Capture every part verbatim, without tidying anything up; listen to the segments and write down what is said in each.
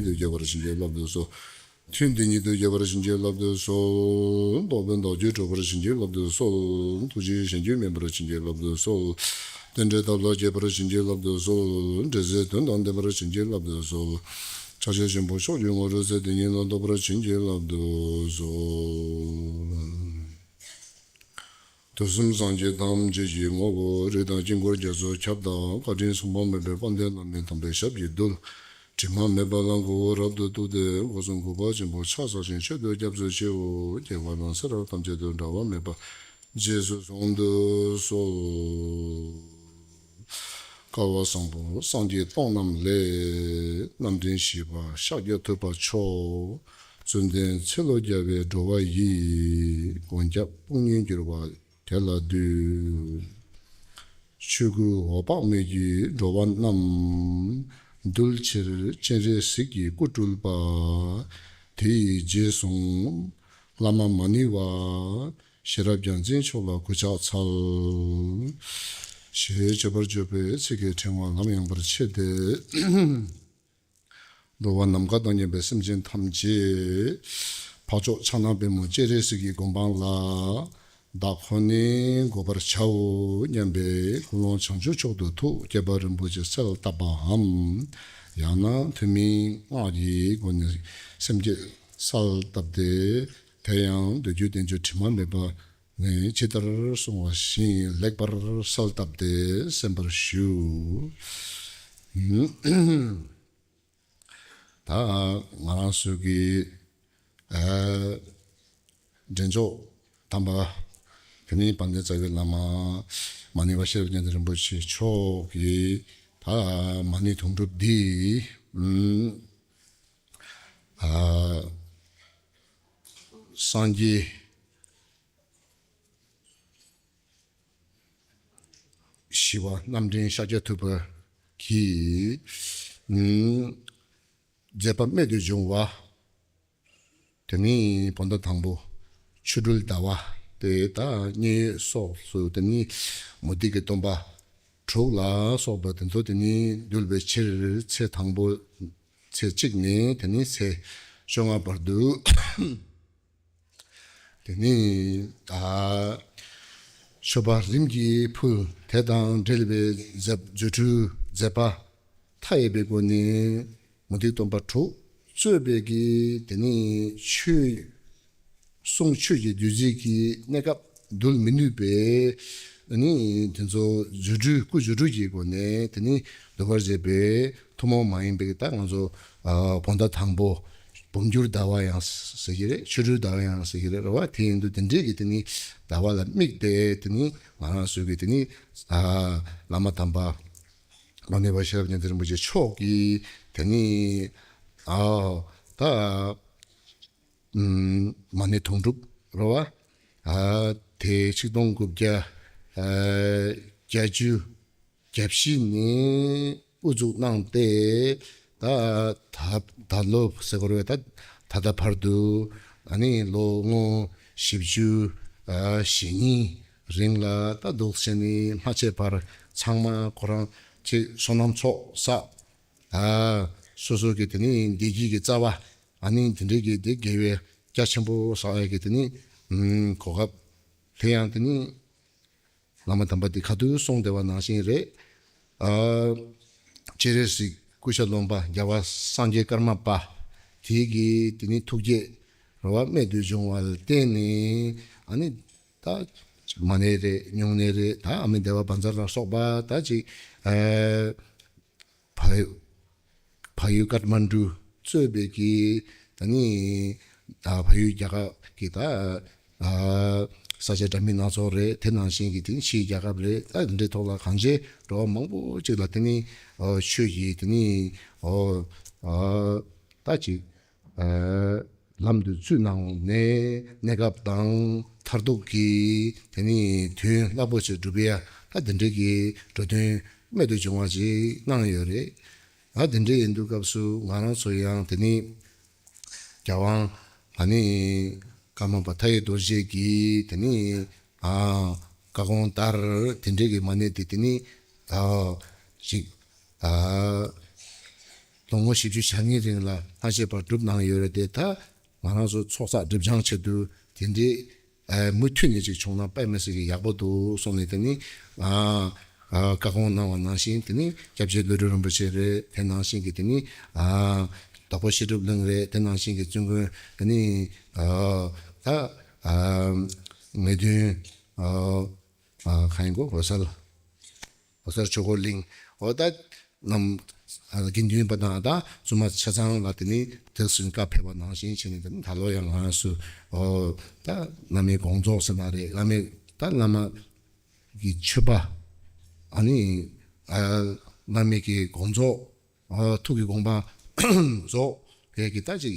ཉིད་དུ་སྐྱེ་བར་བྱིན་གྱིས་བརླབ་ཏུ་གསོལ། ཐུན་འདི་ཉིད་དུ་སྐྱེ་བར་བྱིན་གྱིས་བརླབ་ཏུ་གསོལ། རྟོགས་པའི་མདོ་རྒྱུད་གྲུབ་པར་བྱིན་གྱིས་བརླབ་ཏུ་གསོལ། ཐུགས་རྗེའི་གཞན་རྒྱུད་སྨིན་པར་བྱིན་གྱིས་བརླབ་ཏུ་གསོལ། རྟེན་འབྲེལ་ཐབས་ལ་མཁས་པར་བྱིན་གྱིས་བརླབ་ཏུ་གསོལ། འབྲེལ་ཚད་དོན་དང་ལྡན་པར་བྱིན་གྱིས་བརླབ་ཏུ་གསོལ། ཕྱག་རྒྱ་ཆེན་པོ་མཆོག་གི་ངོ་བོ་རིག་འཛིན་དེ་ཉིད་ལ་ཐོབ་པར་བྱིན་གྱིས་བརླབ་ཏུ་གསོལ། དུས་གསུམ་སངས་རྒྱས་ཐམས་ཅད་ཀྱི་ངོ་བོ་རིགས་དང་དཀྱིལ་འཁོར་རྒྱ་མཚོའི་ཁྱབ་བདག་བཀའ་དྲིན་མཚུངས་པ་མེད་པའི་དཔལ་ལྡན་བླ་མའི་དམ་པའི་ཞབས་ཀྱི་རྡུལ། དྲི་མ་མེད་པ་ལ་མགོ་བོས་རབ་ཏུ་གཏུགས་ཏེ་སྒོ་གསུམ་གུས་པ་ཆེན་པོས་ཕྱག་འཚལ་ཞིང་མཆོད་དོ། སྐྱབས་སུ་མཆིའོ། རྒྱལ་བ་དང་སེམས་ཅན་ཐམས་ཅད་དང་འབྲལ་བ་མེད་པར་རྗེས་སུ་བཟུང་དུ་གསོལ། སྐལ་བ་བཟང་པོ་སངས་རྒྱས་སྟོང་རྣམས་ལས། རྣམ་འདྲེན་བཞི་པ་ཤཱཀྱ་ཐུབ་པ་མཆོག། བཅོམ་ལྡན་ཚེ་ལོ་བརྒྱ་པའི་འགྲོ་བ་ཡི། མགོན་སྐྱབས་དཔུང་གཉེན་གྱུར་པ་དེ་ལ་འདུད། ཆོས་སྐུ་འོད་དཔག་མེད་ཀྱིས་འགྲོ་བ་རྣམས། གདུལ་ཕྱིར་སྤྱན་རས་གཟིགས་ཀྱི་སྐུ་སྤྲུལ་པ། དེ་ཡི་རྗེས་སུ་བླ་མ་མ་ཎི་བ། ཤེས་རབ་རྒྱལ་མཚན་མཆོག་ལ་གུས་ཕྱག་འཚལ། ཞེས་མཆོད་པར་བརྗོད་པའི་ཚིག་གི་ཕྲེང་བ་ལམ་ཡངས་པར་ཕྱེ་སྟེ། འགྲོ་བ་ནམ་མཁའ་དང་མཉམ་པའི་སེམས་ཅན་ཐམས་ཅད་འཕགས་མཆོག་ཕྱག་ན་པདྨོ་སྤྱན་རས་གཟིགས་ཀྱི་གོ་འཕང་ལ་བདག་ཁོ་ནས་འགོད་པར་བྱའོ་སྙམ་པའི་ཀུན་སློང་བྱང་ཆུབ་མཆོག་ཏུ་ཐུགས་བསྐྱེད་པ་རིན་པོ་ཆེ་གསལ་བཏབ་པའམ། ཡང་ན་ཐུན་མིན་སྔགས་ཀྱི་སྒོ་ནས་སེམས་བསྐྱེད་གསལ་བཏབ་སྟེ། དེ་ཡང་མདོ་རྒྱུད་བསྟན་བཅོས་དྲི་མ་མེད་པ་ནས་ཇི་ལྟར་གསུངས་པ་བཞིན་ལེགས་པར་གསལ་བཏབ་སྟེ་གསན་པར་ཞུ། ད་ང་རང་ཚོ་གི་ཨ་འདྲེན་མཆོག་དམ་པ་དེ་ནི་དཔལ་ལྡན་རྩ་བའི་བླ་མ་མ་ཎི་བ་ཤེས་རབ་རྒྱལ་མཚན་རིན་པོ་ཆེ་མཆོག་གིས་ད་མ་ཎི་དུང་སྒྲུབ་འདི་ཨ་སངས་རྒྱས་ཞི་བ་རྣམ་འདྲེན་ཤཱཀྱ་ཐུབ་པ་གིས་ཨ་མཛད་པ་རྨད་དུ་བྱུང་བ། དེ་ནས་བོད་ཟླ་དང་པོ་ཆོ་འཕྲུལ་ཟླ་བ་དེ་དག་མཉན་ཡོད་སོགས་སུ། དེ་ནས་མུ་སྟེགས་ཀྱི་སྟོན་པ་དྲུག་ལ་སོགས་པ་དེ་ཚོ་དེ་ནས་འདུལ་བའི་ཕྱིར་ཚེས་དང་པོ་ཚེས་གཅིག་ནས་དེ་ནས་ཚེས་བཅོ་ལྔ་བར་དུ། དེ་ནས་ད་མཆོད་པ་རིམ་གྱིས་ཕུལ། དེ་དང་འབྲེལ་བའི་མཛད་རྫུ་འཕྲུལ་མཛད་པ་མཐའ་ཡས་པའི་སྒོ་ནས་མུ་སྟེགས་སྟོན་པ་དྲུག་གཙོས་པའི་གི་དེ་ནས་ཆོས་གསུང་ཆོས་ཀྱི་བདུད་རྩི་གི་གནས་སྐབས་འདུལ་མི་ནུས་པའི་ནི་དེ་ཚོ་རྫུ་འཕྲུལ་སྐུ་རྫུ་འཕྲུལ་གྱི་སྒོ་ནས་དེ་ནི་འདུལ་བར་བྱེད་པའི་ཐུན་མོང་མ་ཡིན་པའི་ད་ང་ཚོ་ཨ་བོད་ཟླ་དང་པོ་འབུམ་འགྱུར་ཟླ་བ་ཡང་ཟེར་གྱི་རེད། ཆོ་འཕྲུལ་ཟླ་བ་ཡང་ཟེར་གྱི་རེད། རེད་བ། དེ་ཡིན་དུས་དེ་འདྲའི་གི་དེ་ནི་ཟླ་བ་ལ་དམིགས་ཏེ་དེ་ནི་ང་རང་ཚོའི་གི་དེ་ནི་ཨ་བླ་མ་དམ་པ་མ་ཎི་བ་ཤེས་རབ་རྒྱལ་མཚན་རིན་པོ་ཆེ་མཆོག་གིས་དེ་ནི་ཨ་ད་ཨུམ་མ་ཎི་དུང་སྒྲུབ་རེད་བ། ཨ་དེ་ཆིག་སྟོང་དགུ་བརྒྱ་ཨ་བརྒྱད་ཅུ་གྱ་བཞི་ནས་དབུ་འཛུགས་གནང་སྟེ། ད་ད་ད་ལོ་ཟེར་དགོས་རེད། ད་ད་ལྟ་བར་དུ་ཨ་ནི་ལོ་ངོ་བཞི་བཅུ་ཨ་ཞེ་གཉིས་རིང་ལ་ད་འདུག་སེ་ནི་མ་ཆད་པར་ཚང་མ་ཁོ་རང་ཅིག་བསོད་ནམས་ཚོགས་བསགས། ཨ་སོ་སོ་གི་དེ་ནི་བདེ་སྐྱིད་ཀྱི་རྩ་བ་ཨ་ནི་དེ་འདྲའི་གི་དེ་དགེ་བའི་རྒྱ་ཆེན་པོ་བསགས་ཡ་གི་དེ་ནི་ཨུམ་གོ་སྐབས་དེ་ཡང་དེ་ནི། བླ་མ་དམ་པ་དེ་ཁ་ཐུག་གསུངས་བསྡད་པ་ནང་བཞིན་རེད། ཨ་སྤྱན་རས་གཟིགས་སྐུ་ཤ་རློན་པ་རྒྱལ་བ་སངས་རྒྱས་ཀརྨ་པ་དེ་གི་དེ་ནི་ཐུགས་བསྐྱེད་རེད་བ། རྨད་དུ་བྱུང་བ་ལ་བརྟེན་ནས་ཨ་ནི་ད་མ་ཎི་རེད། སྨྱུང་གནས་རེད། ད་ཨ་མི་བདེ་བ་བཛྲ་ལ་སོགས་པ་ད་ཅིག་ཨ་བལ་བལ་ཡུལ་ཀཏ་མན་ཌུ་གཙོས་པའི་གི་ད་ནི་ད་བལ་ཡུལ་རྒྱལ་ཁབ་ཀྱི་ད་ཨ་ས་ཆ་འདྲ་མིན་སྣ་ཚོགས་རེད། དེ་ནང་བཞིན་གྱི་དེ་ནི་ཕྱིའི་རྒྱལ་ཁབ་རེད། ད་འདི་འདྲའི་ཐོག་ལ་གང་ཅི་འགྲོ་བ་མང་པོ་ཅིག་ལ་དེ་ནི་ཨོ་ཆོས་ཀྱི་དེ་ནི་ཨོ་ཨ་ད་ཅིག་ཨ་ལམ་དུ་བཙུད་གནང་ནས་གནས་སྐབས་དང་མཐར་ཐུག་གི་དེ་ནི་དོན་རླབས་པོ་ཆེ་སྒྲུབ་ཡ་ད་འདི་འདྲའི་གི་འགྲོ་དོན་རྨད་དུ་བྱུང་བ་ཅིག་གནང་ཡོད་རེད། ཨ་དེ་འདྲ་ཡིན་དུས་སྐབས་སུ་ང་རང་ཚོ་ཡང་དེ་ནི་རྒྱལ་དབང་ཨ་ནི་ཀརྨ་པ་མཐའ་ཡས་རྡོ་རྗེ་གིས་དེ་ནི་ཨ་བཀའ་དགོངས་ལྟར་དེ་འདྲའི་གི་མ་ཎི་དེ་དེ་ནི་ཨ་ཞིག་ཨ་ ལོ་ངོ་བཞི་བཅུ་ཞེ་གཉིས་རིང་ལ་ལྷག་བཅས་པ་བསྒྲུབས་གནང་ཡོད་རེད་དེ། ད་ང་རང་ཚོ་ཚོགས་བསགས་སྒྲིབ་སྦྱང་བྱེད་དུས་དེ་འདྲའི་ཨ་མུ་མཐུད་ནས་ཅིག་བྱུང་ན་དཔེ་མི་སྲིད་ཀྱི་ཡག་པོ་འདུག་གསུངས་ནས། དེ་ནི་ཨ་ཨ་བཀའ་དགོངས་གནང་བ་ནང་བཞིན། དེ་ནི་སྐྱབས་རྗེ་བློ་གྲོས་རིན་པོ་ཆེ་རེད། དེ་ནང་བཞིན་གྱི་དེ་ནི་ཨ་དྭགས་པོ་བཤད་སྒྲུབ་གླིང་རེད། དེ་ནང་བཞིན་གྱི་བཙུན་དགོན། དེ་ནི་ཨ་ད་ཨ་ངེས་དོན་ཨ་ཨ་གང་ཡིན་གོ་འོད་གསལ། འོད་གསལ་ཆོས་འཁོར་གླིང་། འོ་ད་རྣམས་ཨ་དགེ་འདུན་པ་དང་ད་བཙུན་མ་ཆ་ཚང་ལ་དེ་ནི་དེ་ཚོའི་བཀའ་ཕེབས་པ་ནང་བཞིན་བྱས་ནས། དེ་ནི་ད་ལོ་ཡང་ང་རང་ཚོ་འོ་ད་བླ་མའི་དགོངས་རྫོགས་ཟེར་ན་རེད། བླ་མའི་ད་བླ་མ་གི་མཆོད་པ། ཨ་ནི་ཨ་བླ་མའི་གི་དགོངས་རྫོགས། ཨ་ཐུགས་ཀྱི་དགོངས་པ་རྫོགས་པའི་གི་ད་ཅིག་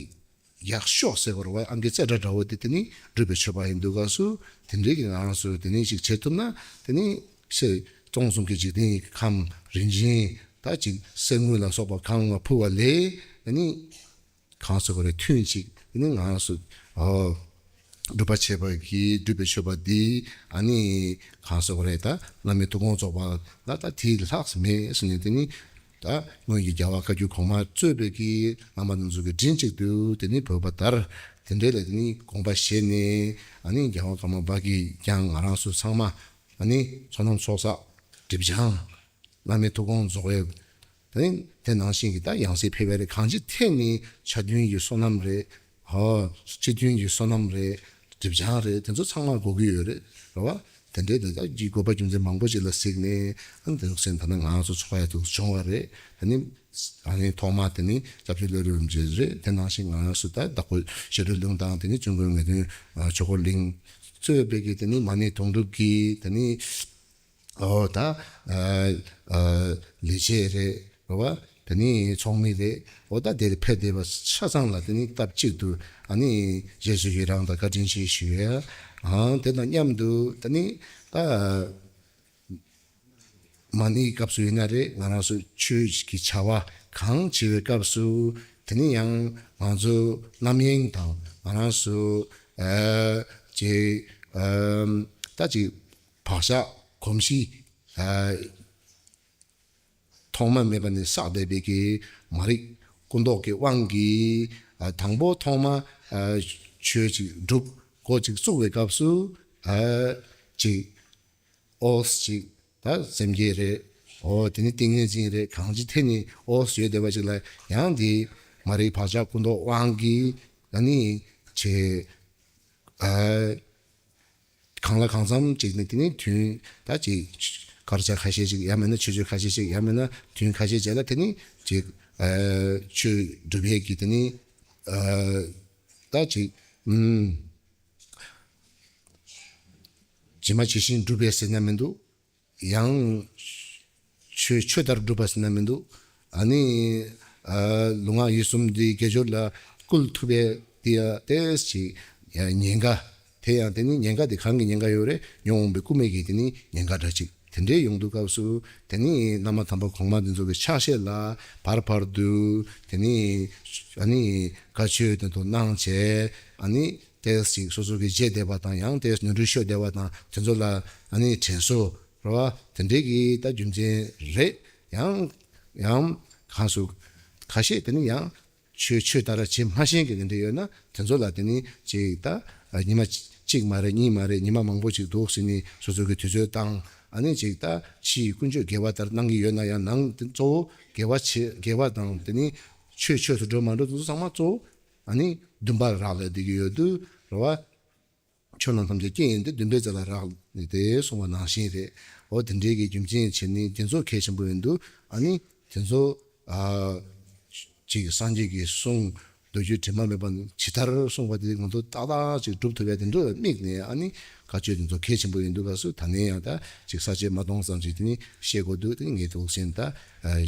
ཡག་ཤོས་ཟེར་བ་རེད་བ། ཨང་ཀི་རྩེ་གྲངས་འདྲ་བོ་དེ་དེ་ནི་སྒྲུབ་པའི་མཆོད་པ་ཡིན་འདུག་ག་སུ། དེ་འདྲའི་གི་ང་རང་ཚོ་དེ་ནི་ཅིག་བྱེད་ཐུབ་ན། དེ་ནི་ཚེ་སྟོང་གསུམ་གྱི་འཇིག་རྟེན་གྱི་ཁམས་རིན་ཆེན་ད་ཅིག་གསེར་དངུལ་ལ་སོགས་པ་གང་ལ་ཕུལ་བ་ལས། དེ་ནི་གང་ཟེར་བ་རེད། ཐུན་གཅིག་དེ་ནི་ང་རང་ཚོ་ཨོ་སྒྲུབ་པ་བྱེད་པ་གི་སྒྲུབ་པའི་མཆོད་པ་འདི། ཨ་ནི་གང་ཟེར་བ་རེད། ད་བླ་མའི་ཐུགས་དགོངས་རྫོགས་པ་ལ་ད་དེའི་ལྷག་མེད་ཟེར་ནས། དེ་ནི་ད་སྔོན་གྱི་རྒྱལ་བ་བཀའ་བརྒྱུད་གོང་མ་གཙོས་པའི་གི་བླ་མ་རྣམས་ཚོ་གི་མགྲིན་གཅིག་ཏུ་དེ་ནི་བོས་པ་ལྟར། དེ་འདྲའི་ལ་དེ་ནི་དགོངས་པ་བཞེས་ནས། ཨ་ནི་རྒྱལ་བ་ཀརྨ་པ་གིས་ཀྱང་ང་རང་ཚོ་ཚང་མ་ཨ་ནི་ཚོགས་རྣམས་ཚོགས་བསགས་སྒྲིབ་སྦྱང་། བླ་མའི་ཐུགས་དགོངས་རྫོགས་པའི། དེ་ནི་དེ་ནང་བཞིན་གྱི་ད་ཡང་སྲིད་ཕེབས་པ་རེད། གང་ཅི་ཐད་ནས་ཆ་མཐུན་གྱི་བསོད་ནམས་རེད། ཧོ། སྤྱི་མཐུན་གྱི་བསོད་ནམས་རེད། སྒྲིབ་སྦྱང་རེད། དེ་ཚོ་ཚང་མ་དགོས་ཀྱི་ཡོད་རེད། རེད་བ། དེ་འདྲའི་དེ་ད་ཀྱི་དགོས་པ་རྒྱུ་མཚན་མང་པོ་ཅིག་ལ་གཟིགས་ནས། ཨ་ནི་དེ་ཚོ་ཟེར་ན་ད་ནི་ང་ཚོ་ཚོགས་ཡ་དུ་བྱུང་བ་རེད། དེ་ནི་ཨ་ནི་ཐོག་མ་དེ་ནི་སྐྱབས་རྗེ་བློ་གྲོས་རིན་པོ་ཆེ་རེད། དེ་ནང་བཞིན་ང་རང་ཚོ་ད་བདག་པོ་བཤད་སྒྲུབ་གླིང་དང་། དེ་ནི་བཙུན་དགོན་ངེས་དོན་ཆོས་འཁོར་གླིང་གཙོས་པའི་གི་དེ་ནི་མ་ཎི་དུང་སྒྲུབ་ཀྱི་དེ་ནི། ཨོ་ད་ཨ་ཨ་ལས་བྱེད་རེད། རེད་བ། དེ་ནི་ཚོགས་མི་རེད། ཨོ་ད་དེར་ཕེབས་བསྡད་པ་ཆ་ཚང་ལ་དེ་ནི་སྟབས་གཅིག་ཏུ་ཨ་ནི་རྗེས་སུ་ཡི་རང་དང་བཀའ་དྲིན་ཆེ་ཞུ་ཡ། ཨང་། དེ་དང་མཉམ་དུ་དེ་ནི་ད་མ་ཎིའི་སྐབས་སུ་ཡིན་ན་རེད། ང་རང་ཚོ་ཆོས་ཀྱི་བྱ་བ་གང་བྱེད་པའི་སྐབས་སུ། དེ་ནི་ཡང་ང་ཚོ་རྣམ་གཡེང་དང་། ང་རང་ཚོ་ཨ་ཅེ་ཨ་ད་ཅིག་བག་ཆགས་གོམས་གཤིས་ཨ་ཐོག་མ་མེད་པ་ནས་བསགས་བསྡད་པའི་གི་མ་རིག་ཀུན་རྟོག་གི་དབང་གིས། ཨ་དང་པོ་ཐོག་མ་ཨ་ཆོས་ཅིག་སྒྲུབ་འགོ་ཅིག་བཙུགས་པའི་སྐབས་སུ། ཨ་ཅིག་ཨོ་ཅིག་ད་སེམས་བསྐྱེད་རེད། ཨོ་དེ་ནི་ཏིང་ངེ་འཛིན་རེད། གང་ཅི་ཐད་ནས་ཨོ་ཡོད་བསྡད་པ་ཅིག་ལ། ཡང་དེ་མ་རིག་བག་ཆགས་ཀུན་རྟོག་དབང་གིས་ཨ་ནི་ཆེ་ཨ་གང་ལ་གང་འཚམ་ཅིག་ནི་དེ་ནི་དུས་ད་ཅིག་སྐར་ཆ་ཁ་ཤས་ཅིག། ཡང་མིན་ན་ཆུ་ཚོད་ཁ་ཤས་ཅིག། ཡང་མིན་ན་དུས་ཁ་ཤས་ཅིག་ལ་དེ་ནི་ཅིག་ཨ་ཆོས་སྒྲུབ་ཡས་ཀྱི་དེ་ནི་ཨ་ད་ཅིག་ཨུམ་ཇི་མ་ཇི་བཞིན་སྒྲུབ་པས་ཟེར་ན་མི་འདུག། ཡང་ཆོས་ཆོས་ལྟར་སྒྲུབ་པ་ཟེར་ན་མི་འདུག། ཨ་ནི་ཨ་ལུས་ངག་ཡིད་གསུམ་འདི་དགེ་སྦྱོར་ལ་བསྐུལ་ཐུབ་པའི་དེ་ཡ་ཏེས་ཅིག་ཉེན་ཁ། དེ་ཡང་དེ་ནི་ཉེན་ཁ་དེ་གང་གི་ཉེན་ཁ་ཡོད་རེད། ཉོན་མོངས་པའི་རྐུན་མའི་གི་དེ་ནི་ཉེན་ཁ་འདྲ་ཅིག་དེ་འདྲའི་ཡོང་དུས་སྐབས་སུ། དེ་ནི་བླ་མ་དམ་པ་གོང་མ་འདི་ཚོ་གི་ཕྱག་བཞེས་ལ་བར་བར་དུ་དེ་ནི་ཨ་ནི་བཀའ་ཆོས་དེ་ཚོ་གནང་བྱས། ཨ་ནི་ཏེས་ཅིག་སོ་སོ་གི་བརྗེད་བསྡད་པ་དང་། ཡང་ཏེས་ནོར་འཁྲུལ་ཤོར་བསྡད་པ་དང་། དེ་ཚོ་ལ་ཨ་ནི་དྲན་གསོ། རེད་བ། དེ་འདྲའི་གི་ད་རྒྱུ་མཚན་རེད། ཡང་ཡང་གང་སུ་ཁ་ཤས་དེ་ནི་ཡང་ཆོས་ཆོས་ལྟར་བྱེད་མ་ཤེས་མཁན་དེ་འདྲ་ཡོད་ན། དེ་ཚོ་ལ་དེ་ནི་ཅིག་ད་ཉི་མ་གཅིག་མ་རེད། གཉིས་མ་རེད། ཉི་མ་མང་པོ་ཅིག་འདུག་ཟེར་ནས་སོ་སོ་གི་དུས་ཚོད་བཏང་། ཨ་ནི་ཅིག་ད་ཕྱིའི་ཀུན་སྤྱོད་དགེ་བ་ལྟར་གནང་གི་ཡོད་ན་ཡང་། ནང་དེ་གཙོ་བོ་དགེ་བ་བྱེད། དགེ་བ་དང་དེ་ནི་ཆོས་ཆོས་སུ་འགྲོ་མ་འགྲོ་དེ་ཚོ་ཚང་མ་གཙོ་བོ་ཨ་ནི་འདུན་པ་རག་ལས་བསྡད་ཀྱི་ཡོད་དུས། རེད་བ། ཆོས་རྣམས་ཐམས་ཅད་རྐྱེན་ཡིན་ཏེ། འདུན་པའི་རྩེ་ལ་རག་ལས་ཏེ་གསུངས་པ་ནང་བཞིན་རེད། འོ་དེ་འདྲའི་གི་རྒྱུ་མཚན་བྱས་ནས་དེ་ཚོ་གལ་ཆེན་པོ་ཡིན་འདུག། ཨ་ནི་དེ་ཚོ་ཨ་ཅིག་སངས་རྒྱས་ཀྱི་གསུང་མདོ་རྒྱུད་དྲི་མ་མེད་པ་ཇི་ལྟར་གསུངས་པ་དེ་ང་ཚོ་ཏག་ཏག་ཅིག་སྒྲུབ་ཐུབ་ཡ་དེ་འདྲ་ལ་དམིགས་ནས། ཨ་ནི་བཀའ་ཆོས་དེ་ཚོ་གལ་ཆེན་པོ་ཡིན་འདུག་ག་སུ། ད་ནས་ཡང་ད་ཅིག་ས་བཅད་མ་སྟོང་ཙམ་ཅིག་དེ་ནི་བཤད་དགོས་འདུག། དེ་ནི་ངས་དེ་འོག་སེན་ད་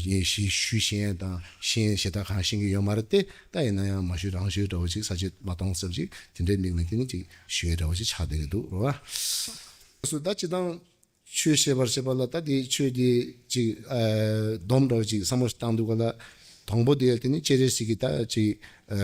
ཡིན་ཞེས་ཞུས་ཤེས་དང་། ཤེས་ཞེ་དྲག་གང་ཤེས་ཀྱི་ཡོད་མ་རེད་དེ། ད་ཡིན་ན་ཡང་མ་ཞུས་རང་ཞུས་འདྲ་བོ་ཅིག། ས་བཅད་མ་སྟོང་ཙམ་ཅིག་དེ་འདྲའི་དམིགས་ནས་དེ་ནི་ཅིག་ཞུ་ཡས་འདྲ་བོ་ཅིག་ཆགས་བསྡད་ཀྱི་འདུག་རེད་བ། སོ་ད་སྤྱིར་བཏང་ཆོས་བཤད་པར་བྱེད་པ་ལ་ད་དེ་ཆོས་དེ་ཅིག་ཨ་སྡོམ་འདྲ་བོ་ཅིག་བསམ་བློ་བཏང་དུས་ག་ལ། དང་པོ་དེ་དེ་ནི་སྤྱན་རས་གཟིགས་ཀྱི་ད་ཅིག་ཨ་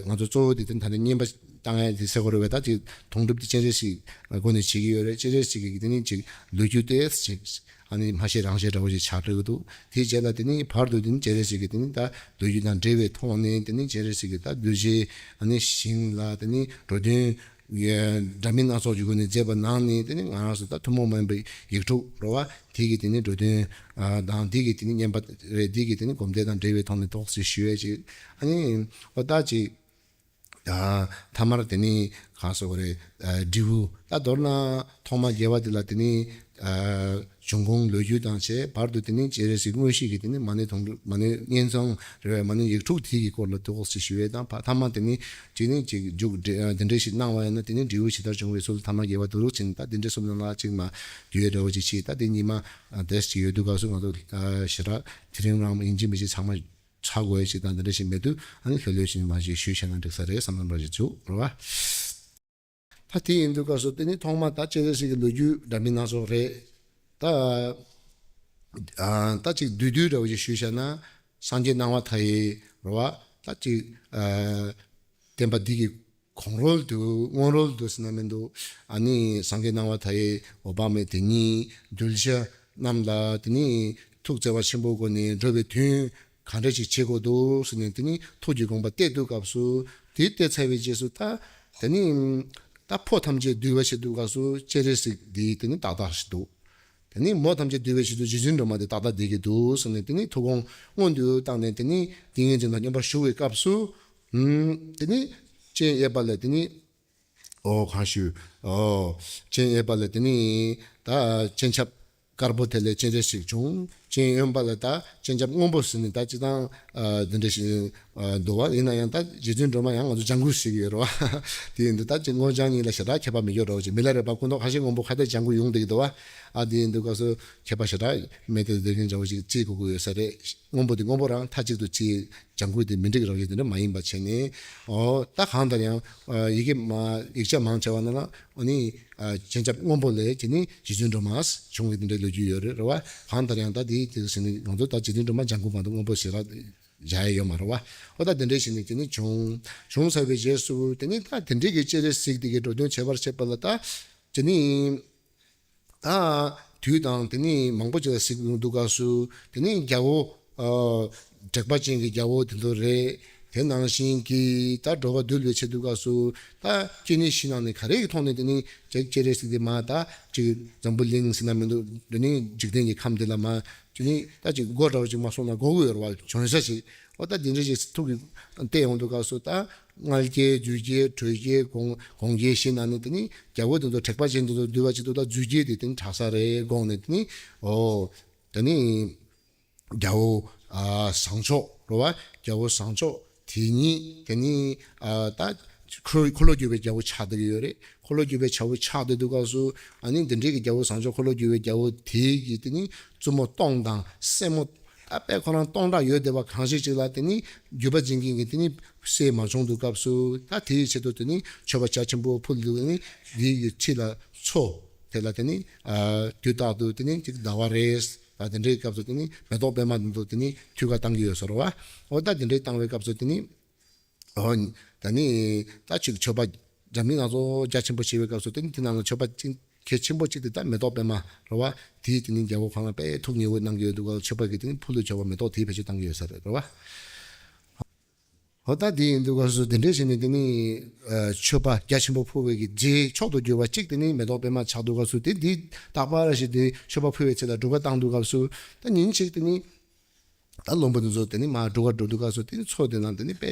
ང་ཚོ་གཙོ་བོ་དེ་དེ་ད་ནི་བསྙེན་པ་བཏང་ཡ་དེ་ཟེར་དགོས་རེད་བས། ད་ཅིག་དུང་སྒྲུབ་དེ་སྤྱན་རས་གཟིགས་སྒོ་ནས་བྱེད་ཀྱི་ཡོད་རེད། སྤྱན་རས་གཟིགས་ཀྱི་དེ་ནི་ཅིག་ལོ་རྒྱུས་དེ་ཅིག་ ཨ་ནི་མ་ཤེས་རང་ཤེས་འདྲ་བོ་ཞིག་ཆགས་འགྲོ་གི་འདུག་དེའི་རྗེས་ལ་དེ་ནི་བར་དུ་དེ་ནི་སྤྱན་རས་གཟིགས་ཀྱི་དེ་ནི་ད་ལོ་རྒྱུས་དང་འབྲེལ་བའི་ཐོག་ནས་དེ་ནི་སྤྱན་རས་གཟིགས་ཀྱི་ད་གདུལ་བྱའི་ཨ་ནི་ཞིང་ལ་དེ་ནི་འགྲོ་དོན་འདྲ་མིན་སྣ་ཚོགས་ཀྱི་སྒོ་ནས་མཛད་པ་གནང་ནས་དེ་ནི་ང་རང་ཚོ་ད་ཐུན་མོང་མ་ཡིན་པའི་ཡིག་དྲུག་རེད་བ། དེ་གི་དེ་ནི་འགྲོ་དོན་དང་དེ་གི་དེ་ནི་བསྙེན་པ་རེད། དེ་གི་དེ་ནི་སྒོམ་བཟླས་དང་འབྲེལ་བའི་ཐོག་ནས་ཏོག་ཙམ་ཞུ་ཡས་ཅིག་ཨ་ནི་ཨོ་ད་ཅིག་ཐ་མར་དེ་ནི་གང་ཟེར་བ་རེད། འབྲས་བུ་ད་མདོར་ན་ཐོག་མ་དགེ་བ་དེ་ལ་དེ་ནི་འབྱུང་ཁུངས་ལོ་རྒྱུས་དང་བཅས་བར་དུ་དེ་ནི་སྤྱན་རས་གཟིགས་དངོས་གཞི་གི་དེ་ནི་མ་ཎི་དང་མ་ཎི་བསྙེན་རྫོགས་རེད་བས། མ་ཎི་ཡིག་དྲུག་དེ་གི་སྐོར་ལ་ཏོག་ཙམ་ཞུ་ཡས་དང་ཐ་མ་དེ་ནི་ཅིག་ནི་ཅིག་མཇུག་འབྲས་འདི་འདྲ་ཞིག་གནང་བ་ཡིན་ན་དེ་ནི་འབྲས་བུ་ཇི་ལྟར་འབྱུང་བའི་ཚུལ། ཐ་མ་དགེ་བ་དུ་རུ་ཕྱིན། ད་དེ་འདྲ་གསུམ་ནང་ལ་ཅིག་མ་འདུས་འདྲ་བོ་ཅིག་བྱས། ད་དེ་ཉི་མ་དེ་ཅིག་ཡོད་དུས་སྐབས་སུ་ང་ཚོ་ཞེ་དྲག་དེ་རིང་རང་ཡིན་གཅིག་མིན་གཅིག་ཚང་མ་ཆགས་དགོས་ཡས་ཅིག་དང་འདི་འདྲ་ཞིག་མེད་དུས་ཨ་ནི་ལྷོད་ལྷོད་བཞིན་མ་ཞིག་ཞུས་བྱས་ན་འགྲིག་ས་རེད་བསམ་བསམ་འདྲ་ཞིག་བྱུང་རེད་བ། ད་དེ་ཡིན་དུས་སྐབས་སུ་དེ་ནི་ཐོག་མ་ད་སྤྱན་རས་གཟིགས་ཀྱི་ལོ་རྒྱུས་འདྲ་མིན་སྣ་ཚོགས་རེད། ད་ཨ་ད་ཅིག་བསྡུས་བསྡུས་འདྲ་བོ་ཞིག་ཞུས་བྱས་ན་སངས་རྒྱས་སྣང་བ་མཐའ་ཡས་རེད་བ། ད་ཅིག་ཨ་བསྟན་པ་འདི་གི་གོང་རོལ་དུ་སྔོན་རོལ་དུ་ཟེར་ན་མི་འདུག་ཨ་ནི་སངས་རྒྱས་སྣང་བ་མཐའ་ཡས་འོད་དཔག་མེད་དེ་ཉིད་གདུལ་བྱ་རྣམས་ལ་དེ་ནི་ཐུགས་བརྩེ་བ་ཆེན་པོའི་སྒོ་ནས་འགྲོ་བའི་དོན་ག་འདྲ་ཞིག་བྱེད་དགོས་འདུག་ཟེར་ནས་དེ་ནི་ཐུགས་ཀྱི་དགོངས་པ་གཏད་དུས་སྐབས་སུ་དེ་གཏད་ཚར་བའི་རྗེས་སུ་ད་དེ་ནི་ད་ཕོ་ཐམས་ཅད་འདུལ་བར་བྱེད་དུས་སྐབས་སུ་སྤྱན་རས་གཟིགས་འདི་དེ་ནི་ཏག་ཏག་ཞིག་འདུག་དེ་ནི་མོ་ཐམས་ཅད་འདུལ་བའི་ཆེད་དུ་རྗེ་བཙུན་སྒྲོལ་མ་དེ་ཏག་ཏག་བསྡད་ཀྱི་འདུག་ཟེར་ནས་དེ་ནི་ཐུགས་དགོངས་སྔོན་དུ་བཏང་ནས་དེ་ནི་ཏིང་ངེ་འཛིན་དང་མཉམ་པར་བཞུགས་པའི་སྐབས་སུ། ཨུམ། དེ་ནི་སྤྱན་གཡས་པ་ལས་དེ་ནི། ཨོ་གང་ཞུ། ཨོ། སྤྱན་གཡས་པ་ལས་དེ་ནི། ད་སྤྱན་ཆབ་དཀར་པོ་དེ་ལས་སྤྱན་རས་གཟིགས་བྱུང་། སྤྱན་གཡོན་པ་ལས་ད་སྤྱན་ཆབ་སྔོན་པོ་ཟེར་ནས་ད་སྤྱིར་བཏང་། ཨ་འདི་འདྲ་ཞིག་ཨ་འདུག་བ། ཡིན་ན་ཡང་ད་རྗེ་བཙུན་སྒྲོལ་མ་ཡང་ང་ཚོ་ལྗང་གུ་ཞིག་ཡོད་རེད་བ། དེ་ཡིན་དུས་ད་ཅིག་སྔོ་ལྗང་གཉིས་ལ་ཞེ་དྲག་ཁྱད་པར་མི་ཡོད་རེད་བ། ཅིག་མི་ལ་རས་པ་སྐུ་མདོག་ཁ་ཤས་སྔོན་པོ་ཁ་ཤས་ལྗང་གུ་ཡོང་བསྡད་ཀྱི་འདུག་བ། ཨ་དེ་ཡིན་དུས་སྐབས་སུ་ཁྱད་པར་ཞེ་དྲག་མེད་དེ། དེ་རིང་འདྲ་བོ་ཞིག་བརྩི་དགོས་ཀྱི་ཡོད་ས་རེད། སྔོན་པོ་དེ་སྔོན་པོ་རང་མཐའ་གཅིག་ཏུ་བརྩི། ལྗང་གུ་དེ་མི་འགྲིག་རང་བཞིན་དེ་འདྲ་མ་ཡིན་པ་བྱས་ནས། ཨོ་ད་གང་ལྟར་ཡང་ཡི་གེ་མ་ཡིག་ཆ་མང་ཆེ་བ་ན་ཨ་ནི་སྤྱན་ཆབ་སྔོན་པོ་ལས་དེ་ནི་རྗེ་བཙུན་སྒྲོལ་མ་བྱུང་བའི་དེ་འདྲའི་ལོ་རྒྱུས་ཡོད་རེད་རེད་བ། གང་ལྟར་ཡང་ད་དེ་དེ་ཟེར་ནས་ང་ཚོ་ད་རྗེ་བཙུན་སྒྲོལ་མ་ལྗང་གུ་མ་གཏོགས་སྔོན་པོ་ཞེ་དྲག་བཞག་ཡ་ཡོད་མ་རེད་བ། ཨོ་ད་དེ་འདྲའི་ཞིག་ནས་དེ་ནི་བྱུང་བྱུང་ཚར་བའི་རྗེས་སུ་དེ་ནི་ད་དེ་འདྲའི་གི་སྤྱན་རས་གཟིགས་དེ་གི་འགྲོ་དོན་བྱེད་པར་བྱེད་པ་ལ་ད་དེ་ནི། ད་དུས་དང་དེ་ནི་མང་པོ་ཅིག་ལ་གཟིགས་ཡོང་དུས་སྐབས་སུ་དེ་ནི་རྒྱལ་པོ་ཨ་དྲེགས་པ་ཅན་གྱི་རྒྱལ་པོ་དེ་ཚོ་རེད། དེ་ནང་བཞིན་གྱི་ད་འགྲོ་བ་འདུལ་བའི་ཆེད་དུ་སྐབས་སུ་ད་སྤྱན་རས་གཟིགས་ནང་ནས་ག་རེ་གི་ཐོག་ནས་དེ་ནི་སྤྱན་རས་གཟིགས་དེ་མ་ད་ཅིག་འཛམ་བུ་གླིང་ཟེར་ན་མི་འདུག་དེ་ནི་འཇིག་རྟེན་གྱི་ཁམས་དེ་ལ་མ་དེ་ནི་ད་ཅིག་སྒོ་འདྲ་བོ་ཅིག་མ་སོང་ན་སྒོ་དགོས་ཡོད་རེད་བ། བྱོན་ས་ཞིག་ཨོ་ད་དེ་འདྲ་ཞིག་ཐུགས་ཀྱི་བལྟས་ཡོང་དུས་སྐབས་སུ་ད་མངལ་སྐྱེས་རྒྱུ་སྐྱེས་དྲོད་སྐྱེས་གོང་གོང་སྐྱེས་ཞེས་ན་ནི་དེ་ནི་རྒྱལ་པོ་དེ་ཚོ་དྲེགས་པ་ཅན་དེ་ཚོ་འདུལ་བ་ཆེད་དུ་ད་རྒྱུ་སྐྱེས་དེ་དེ་ནི་དྲག་ས་རེད་དགོངས་ནས་དེ་ནི་ཨོ་དེ་ནི་རྒྱལ་པོ་ཨ་བཟང་མཆོག་རེད་བ། རྒྱལ་པོ་བཟང་མཆོག་དེ་ཉིད་དེ་ནི་ཨ་ད་འཁོར་འཁོར་ལོ་སྒྱུར་བའི་རྒྱལ་པོ་ཆགས་བསྡད་ཀྱི་ཡོད་རེད། འཁོར་ལོ་སྒྱུར་བའི་རྒྱལ་པོ་ཆགས་བསྡད་དུས་སྐབས་སུ་ཨ་ནི་འདི་འདྲའི་གི་རྒྱལ་པོ་བཟང་མཆོག་འཁོར་ལོ་སྒྱུར་བའི་རྒྱལ་པོ་དེ་གི་དེ་ནི་བཙུན་མོ་སྟོང་དང་སྲས་མོ་ད་དཔེ་ཁོ་རང་སྟོང་ཕྲག་ཡོད་བསྡད་པ་གང་ཞིག་ཅིག་ལ་དེ་ནི་རྒྱུད་པ་འཛིན་མཁན་གྱི་དེ་ནི་སྲས་མ་བྱུང་དུས་སྐབས་སུ་ད་དེའི་ཆེད་དུ་དེ་ནི་མཆོད་པ་རྒྱ་ཆེན་པོ་ཕུལ་དུས་ནི་འདི་ཡི་ཁྲི་ལ་མཚོ་དེ་ལ་དེ་ནི་ཨ་དུས་རྟག་ཏུ་དེ་ནི་ཅིག་ཟླ་བ་རེད། ད་དེ་འདྲའི་སྐབས་སུ་དེ་ནི་མེ་ཏོག་པད་མ་འདི་ཚོ་དེ་ནི་ཐུགས་ཀ་བཏང་གི་ཡོད་ས་རེད་བ། འོ་ད་དེ་འདྲའི་བཏང་བའི་སྐབས་སུ་དེ་ནི། ཨོ། ད་ནི་ད་ཅིག་མཆོད་པ་འདྲ་མིན་སྣ་ཚོགས་རྒྱ་ཆེན་པོ་བྱེད་པའི་སྐབས་སུ་དེ་ནི་དེ་ནང་ལ་མཆོད་པ་ཅིག་གལ་ཆེན་པོ་གཅིག་དེ་ད་མེ་ཏོག་པད་མ་རེད་བ། དེའི་དེ་ནི་རྒྱལ་པོ་ཁོང་ལ་དཔེ་ཐུགས་མཉེས་པོ་གནང་གི་ཡོད་འདུག་ག་མཆོད་པ་གི་དེ་ནི་ཕུལ་དུ་བྱ་བ་མེ་ཏོག་དེའི་ཕལ་ཆེར་བཏང་གི་ཡོད་ས་རེད་རེད་བ། ཧོ་ད་དེ་ཡིན་འདུག་ག་སུ་དེ་འདྲའི་བྱས་ནས་དེ་ནི་མཆོད་པ་རྒྱ་ཆེན་པོ་ཕུལ་བའི་གི་རྗེས་མཆོག་ཏུ་གྱུར་པ་གཅིག་དེ་ནི་མེ་ཏོག་པད་མ་ཆགས་འདུག་ག་སུ་དེ་འདི་རྟག་པར་ཞིག་དེ་མཆོད་པ་ཕུལ་བའི་ཚེ་ལ་སྒྲུབ་པ་བཏང་འདུག་ག་སུ་ད་ཉིན་གཅིག་དེ་ནི། ད་བློན་པོ་དེ་ཚོ་དེ་ནི་མར་འགྲོ་ག་འགྲོ་དུས་སྐབས་སུ་དེ་ནི་མཚོ་དེ་ནང་དེ་ནི་དཔེ་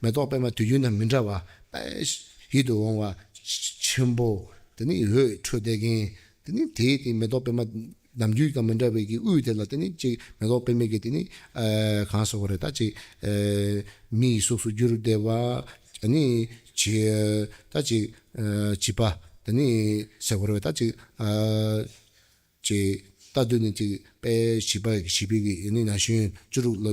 མེ་ཏོག་པད་མ་དུས་རྒྱུན་དང་མི་འདྲ་བ་དཔེ་ཡིད་དུ་འོང་བ་ཆེན་པོ་དེ་ནི་འོད་འཕྲོས་བསྡད་མཁན་དེ་ནི་དེའི་དེ་མེ་ཏོག་པད་མ་ནམ་རྒྱུན་དང་མི་འདྲ་བའི་གི་དབུས་དེ་ལ་དེ་ནི་ཅིག་མེ་ཏོག་པད་མའི་གི་དེ་ནི་ཨ་གང་ཟེར་དགོས་རེད། ད་ཅིག་ཨ་མིའི་གཟུགས་སུ་གྱུར་བསྡད་པ་ཨ་ནི་ཅི་ད་ཅིག་ཨ་བྱིས་པ་དེ་ནི་ཟེར་དགོས་རེད། ད་ཅིག་ཨ། ཅེས་ལྟ་དུས་ནི་ཅིག་དཔེ་བྱིས་པ་བྱིས་པའི་གི་ཡིན་ནི་ན་གཞོན་བཅུ་དྲུག་ལོ་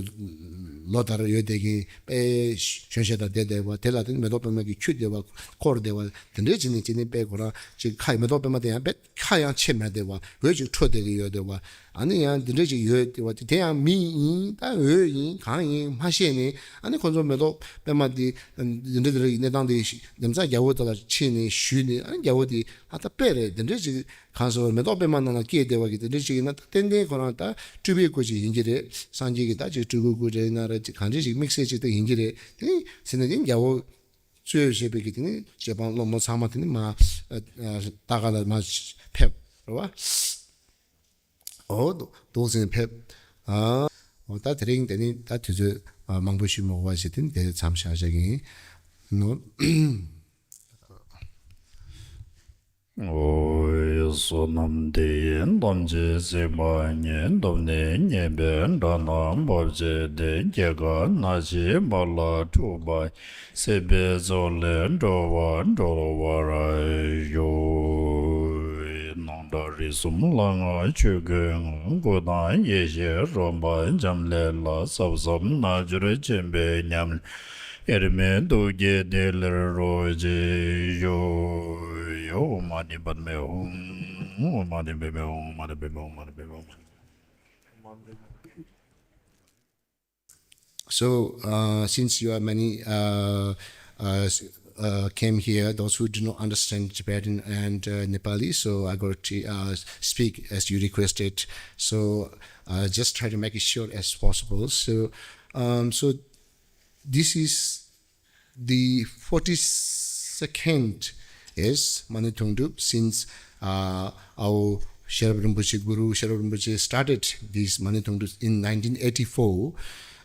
ལོ་ལྟར་ཡོད་བསྡད་མཁན་དཔེ་གཞོན་ཤ་དང་བསྡད་བསྡད་པ་དེ་ལ་དེ་ནི་མེ་ཏོག་པད་མ་གི་འཁྱུད་བསྡད་པ་བསྐོར་བསྡད་པ་དེ་འདྲའི་ཅིག་ནི་ཅིག་ནི་དཔེ་ཁོ་རང་ཅིག་ཁ་མེ་ཏོག་པད་མ་དེ་ཡང་དཔེ་ཁ་ཡང་ཕྱེ་མེད་བསྡད་པ་འོད་ཅིག་འཕྲོ་བསྡད་ཀྱི་ཡོད་བསྡད་པ་ཨ་ནི་ཡང་འདི་འདྲའི་ཅིག་ཡོད་བསྡད་པ་དེ་དེ་ཡང་མི་ཡིན་ད་འོད་ཡིན་གང་ཡིན་མ་ཤེས་ནས་ཨ་ནི་ཁོ་ཚོ་མེ་ཏོག་པད་མ་དེ་འདི་འདྲ་འདི་འདྲའི་གནས་སྟངས་དེ་རྒྱུ་མཚན་རྒྱལ་པོ་དེ་ལ་ཕྱིན་ནས་ཞུས་ནས་ཨ་ནི་རྒྱལ་པོ་དེ་ཨ་ད་དཔེ་རེད་འདི་འདྲའི་ཅིག་གང་ཟེར་བ་མེ་ཏོག་པད་མ་ནང་ལ་སྐྱེས་བསྡད་པ་གི་དེ་འདྲ་ཞིག་ཡིན་ན། ད་ཏན་ཏན་ཁོ་རང་ད་སྤྲུལ་པའི་སྐུ་ཅིག་ཡིན་གྱི་རེད། སངས་རྒྱས་ཀྱི་ད་ཅིག་སྤྲུལ་སྐུ་སྐུ་རེད་ན་རེད། གང་འདྲ་ཞིག་དམིགས་བསལ་ཅིག་ད་ཡིན་གྱི་རེད། དེ་ནི་ཟེར་ན་དེ་རྒྱལ་པོ་གཙོས་བྱས་པའི་གི་དེ་ནི་རྗེ་འབངས་སློབ་མ་ཚང་མ་དེ་ནི་མ་ལྟ་ག་ལ་མ་ཕེབས་རེད་བ། འོ་འདུག་ཟིན་ཕེབས། ཨ། འོ་ད་དེ་རིང་དེ་ནི་ད་དུས་ཚོད་མང་པོ་ཞིག་མ་འགོར་བ་ཞིག་དེ་ནི་དེ་མཚམས་བཞག་བཞག་གི་ཡིན་ནོ། ཨོ། བསོད་ནམས་འདི་ཡིས་ཐམས་ཅད་གཟིགས་པ་ཉིད། ཐོབ་ནས་ཉེས་པའི་དགྲ་རྣམས་ཕམ་བྱས་ཏེ། སྐྱེ་རྒ་ན་འཆིའི་རྦ་རླབས་འཁྲུགས་པ་སྲིད་པའི་མཚོ་ལས་འགྲོ་བ་སྒྲོལ་བར་ཤོག། སྣང་གྲགས་རིག་གསུམ་ལྷ་སྔགས་ཆོས་སྐུའི་ངོ་། སྐུ་དང་ཡེ་ཤེས་རོལ་པ་འབྱམས་ཀླས་ལ། ཟབ་ཟབ་རྣལ་འབྱོར་ཆེན་པོའི་ཉམས་ལེན། དབྱེར་མེད་ཐུགས་ཀྱི་ཐིག་ལེར་རོ་གཅིག་ཤོག། ཨོཾ་མ་ཎི་པདྨེ་ཧཱུྃ། ཨོཾ་མ་ཎི་པདྨེ་ཧཱུྃ། ཨོཾ་མ་ཎི་པདྨེ་ཧཱུྃ། ཨོཾ་མ་ཎི་པདྨེ་ཧཱུྃ། So, uh, since you are many, uh, uh, s- uh, came here, those who do not understand Tibetan and, uh, Nepali, so I got to, uh, speak as you requested. So, uh, just try to make it short as possible. So, um, so this is the forty-second is Maniktongdrup, since, uh, our Sherab Rinpoche, Guru Sherab Rinpoche started this Maniktongdrup in nineteen eighty-four,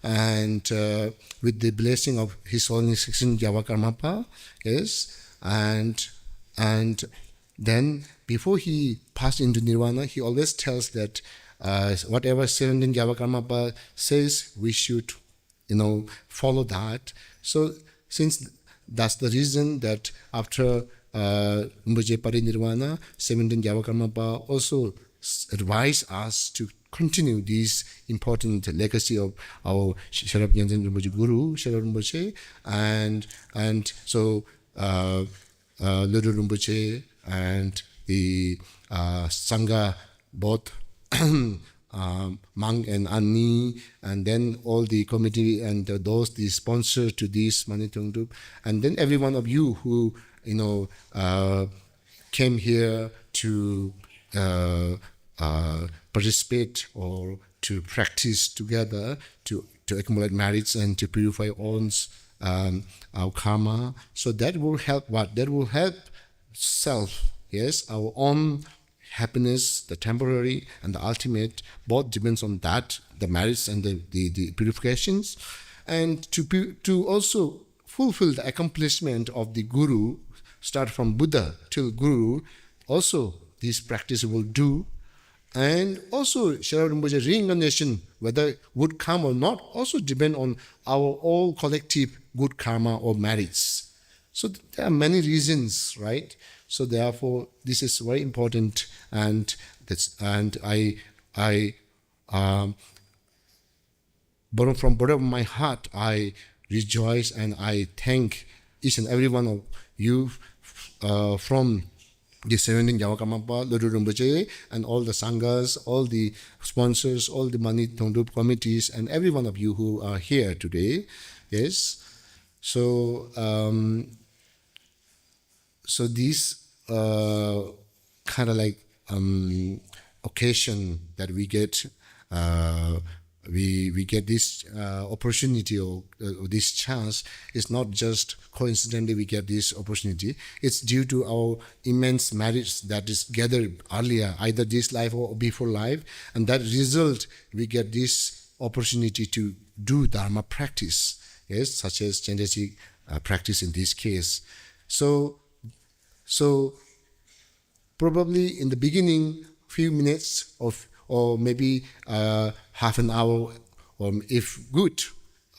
and, uh, with the blessing of His Holiness sixteen Java Karmapa, yes, and, and then before he passed into Nirvana, he always tells that, uh, whatever seventeen Java Karmapa says, we should you know, follow that. So, since that's the reason that after, uh, Rinpoche Parinirvana, seventeen Java Karmapa also s- advise us to continue this important legacy of our Sh- Sherab Gyaltsab Rinpoche Guru, Sherab Rinpoche, and, and so, uh, uh, Lodrop Rinpoche and the, uh, Sangha, both, um, Mang and Ani, and then all the committee and, uh, those, the sponsor to this Maniktongdrup, and then every one of you who, you know, uh, came here to, uh, uh, participate or to practice together to, to accumulate merits and to purify one's, um, our karma. So that will help what? That will help self, yes, our own happiness, the temporary and the ultimate, both depends on that, the merits and the, the, the purifications. And to pu- to also fulfill the accomplishment of the Guru, start from Buddha till Guru, also this practice will do. And also, Sherab Rinpoche reincarnation, whether would come or not, also depend on our all collective good karma or merits. So th- there are many reasons, right? So therefore, this is very important, and that's and I I um, but from bottom of my heart, I rejoice and I thank each and every one of you, uh, from the seventeen Java Karmapa, Lodrop Rinpoche, and all the Sanghas, all the sponsors, all the Maniktongdrup committees, and every one of you who are here today. Yes. So, um, so this, uh, kind of like, um, occasion that we get, uh, we we get this, uh, opportunity or, uh, this chance. It's not just coincidentally we get this opportunity. It's due to our immense merits that is gathered earlier, either this life or before life, and that result we get this opportunity to do dharma practice, yes, such as Chenrezig, uh, practice in this case. So, so probably in the beginning, few minutes of, or maybe, uh, half an hour, or if good,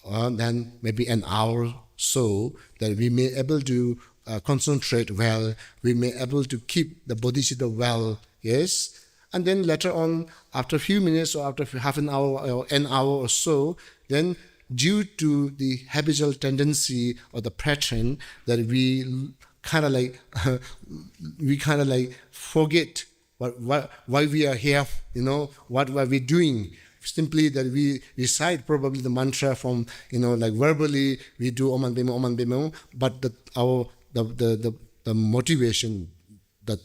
uh, then maybe an hour so, that we may able to, uh, concentrate well, we may able to keep the bodhicitta well, yes. And then later on, after a few minutes or after half an hour or an hour or so, then due to the habitual tendency or the pattern that we kind of like, we kind of like forget what, what, why we are here, you know, what were we doing? Simply that we recite probably the mantra from, you know, like verbally we do Om Mani Padme, Om Mani Padme, but the, our, the, the, the, the motivation, the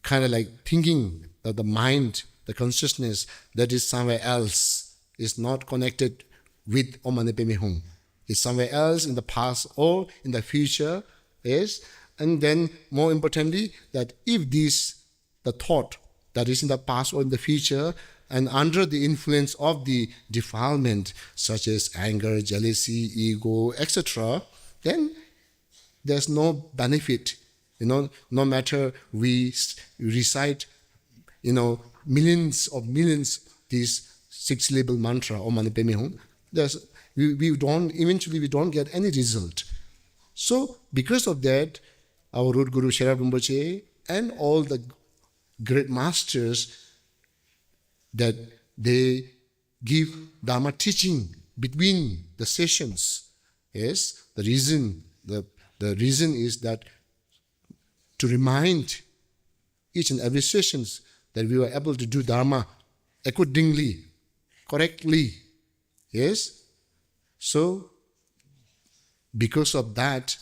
kind of like thinking that the mind, the consciousness that is somewhere else is not connected with Om Mani Padme Hum. It's somewhere else in the past or in the future, yes. And then more importantly, that if this, the thought that is in the past or in the future, and under the influence of the defilement, such as anger, jealousy, ego, et cetera, then there's no benefit. You know, no matter we s- recite, you know, millions of millions these six syllable mantra, Om Mani Padme Hum, there's, we, we don't, eventually we don't get any result. So because of that, our root guru Sherab Rinpoche and all the great masters, that they give Dharma teaching between the sessions. Yes, the reason, the, the reason is that to remind each and every sessions that we were able to do Dharma accordingly, correctly. Yes. So because of that,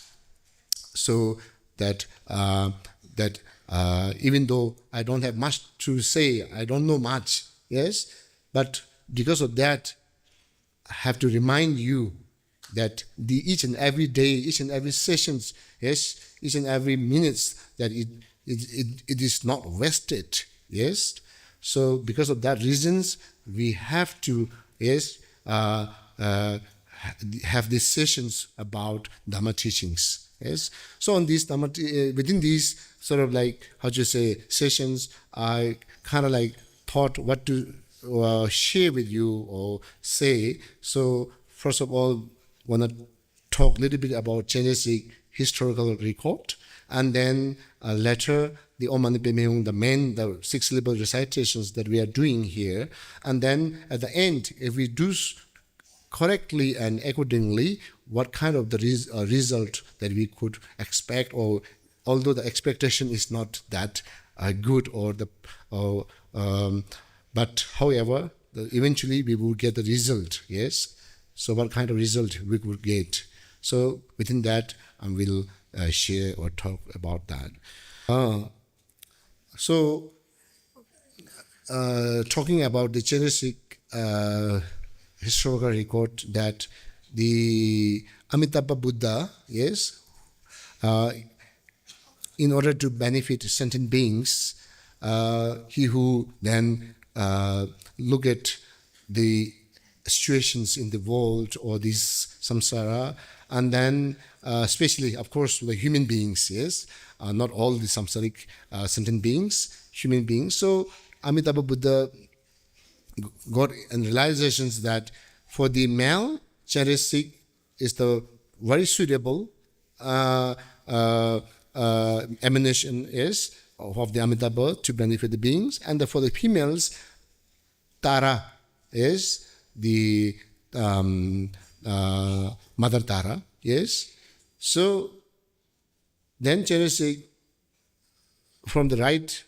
so that uh, that uh, even though I don't have much to say, I don't know much, yes, but because of that, I have to remind you that the each and every day, each and every sessions, yes, each and every minutes, that it it, it, it is not wasted. Yes. So because of that reasons, we have to, yes, uh, uh, ha- have these sessions about Dharma teachings. Yes. So on these Dharma, te- uh, within these sort of like, how to say, sessions, I kind of like thought what to uh, share with you or say. So first of all, wanna talk a little bit about Chenrezig historical record, and then uh, later the Om Mani Padme Hum, the main, the six syllable recitations that we are doing here, and then at the end, if we do s- correctly and accordingly, what kind of the res- uh, result that we could expect, or although the expectation is not that uh, good, or the, or, um, but however, the, eventually we will get the result. Yes. So what kind of result we will get? So within that, I will uh, share or talk about that. Uh, so uh, talking about the Chenrezig uh, historical record, that the Amitabha Buddha, yes, uh, in order to benefit sentient beings, uh, he who then uh, look at the situations in the world or this samsara, and then uh, especially, of course, the human beings, yes, uh, not all the samsaric uh, sentient beings, human beings. So Amitabha Buddha got and realizations that for the male, Chenrezig is the very suitable uh, uh, uh, emanation is of the Amitabha to benefit the beings, and the, for the females, Tara is the um, uh, mother Tara. Yes, so then Chenrezig from the right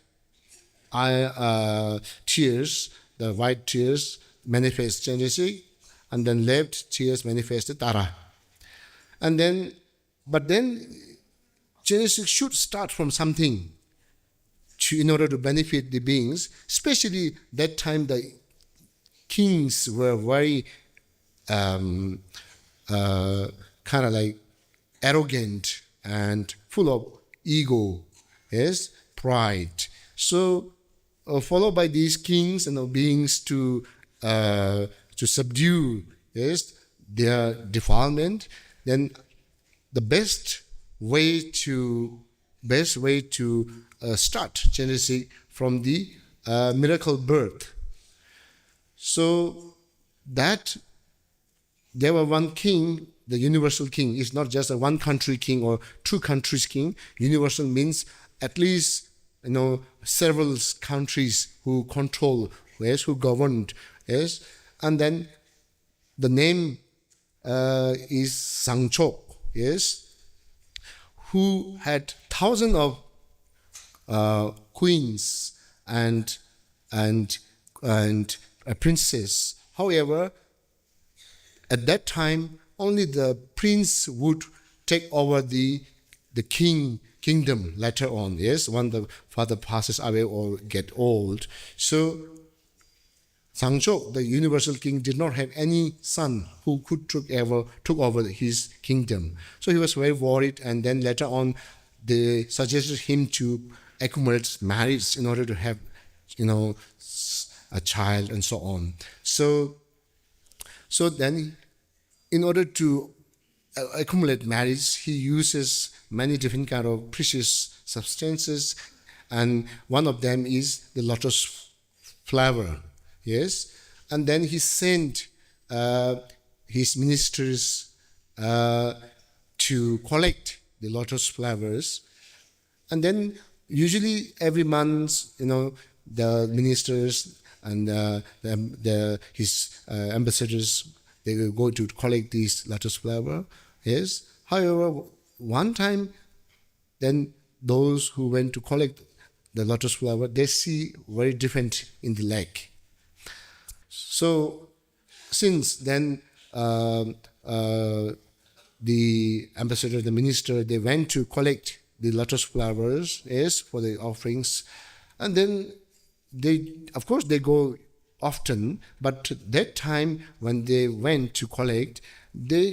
eye, uh, tears, the white tears manifest Chenrezig, and then left tears manifest Tara. And then, but then Chenrezig should start from something to, in order to benefit the beings, especially that time the kings were very um, uh, kind of like arrogant and full of ego, yes, pride. So, uh, followed by these kings and the beings to uh, to subdue, yes, their defilement, then the best way to best way to uh, start Chenrezig from the uh, miracle birth. So that there were one king, the universal king. It's not just a one country king or two countries king. Universal means at least, you know, several countries who control, yes, who governed, yes. And then the name uh, is Zangchok, yes, who had thousands of uh, queens and and and a princess. However, at that time, only the prince would take over the the king kingdom later on, yes, when the father passes away or get old. So Zhang Zhou, the universal king, did not have any son who could took over, took over his kingdom. So he was very worried, and then later on, they suggested him to accumulate marriage in order to have, you know, s- a child and so on. So, so then, in order to uh, accumulate marriage, he uses many different kind of precious substances, and one of them is the lotus flower. Yes, and then he sent uh, his ministers uh, to collect the lotus flowers, and then usually every month, you know, the ministers and uh, the, the his uh, ambassadors, they will go to collect these lotus flower. Yes. However, one time, then those who went to collect the lotus flower, they see very different in the lake. So since then, um uh, the ambassador, the minister, they went to collect the lotus flowers, yes, for the offerings. And then they, of course, they go often, but that time when they went to collect, they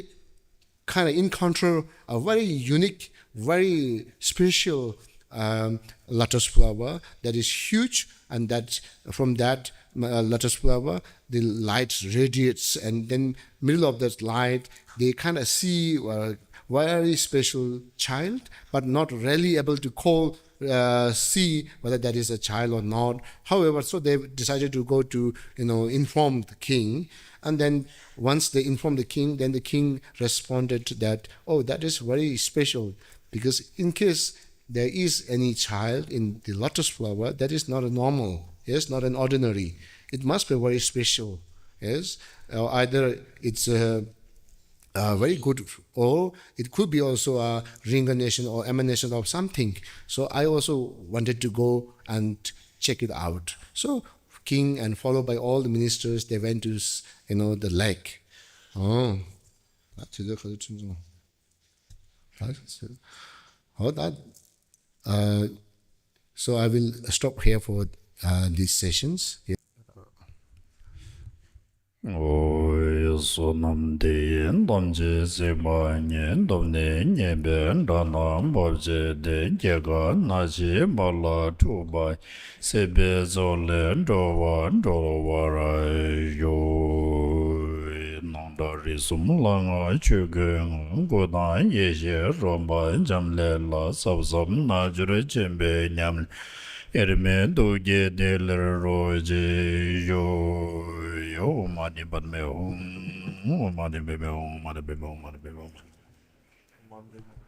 kind of encounter a very unique, very special um, lotus flower that is huge, and that from that uh, lotus flower, the light radiates, and then middle of that light, they kind of see a very special child, but not really able to call uh, see whether that is a child or not. However, so they decided to go to, you know, inform the king. And then once they informed the king, then the king responded that, "Oh, that is very special, because in case there is any child in the lotus flower, that is not a normal, yes, not an ordinary. It must be very special, yes. Or either it's a uh, very good, or it could be also a reincarnation or emanation of something." So I also wanted to go and check it out. So king and followed by all the ministers, they went to s- you know the lake. Oh, that's a good. Oh, that. Uh, so I will stop here for uh, these sessions. Yeah. ཨོ། བསོད་ནམས་འདི་ཡིས་ཐམས་ཅད་གཟིགས་པ་ཉིད། ཐོབ་ནས་ཉེས་པའི་དགྲ་རྣམས་ཕམ་བྱས་ཏེ། སྐྱེ་རྒ་ན་འཆིའི་རྦ་རླབས་འཁྲུགས་པ་ཡི། སྲིད་པའི་མཚོ་ལས་འགྲོ་བ་སྒྲོལ་བར་ཤོག། སྣང་གྲགས་རིག་གསུམ་ལྷ་སྔགས་ཆོས་སྐུའི་ངང་། སྐུ་དང་ཡེ་ཤེས་རོལ་པ་འབྱམས་ཀླས་ལ། ཟབ་ཟབ་རྣལ་འབྱོར་ཆེན་པོའི་ཉམས་ལེན། དབྱེར་མེད་ཐུགས་ཀྱི་ཐིག་ལེར་རོ་གཅིག་ཤོག། ཨོཾ་ཨ་ནི་པདྨེ་ཧཱུྃ། ཨོཾ་ཨ་ནི་པདྨེ་ཧཱུྃ། ཨོཾ་ཨ་ནི་པདྨེ་ཧཱུྃ། ཨོཾ་ཨ་ནི་པདྨེ་ཧཱུྃ།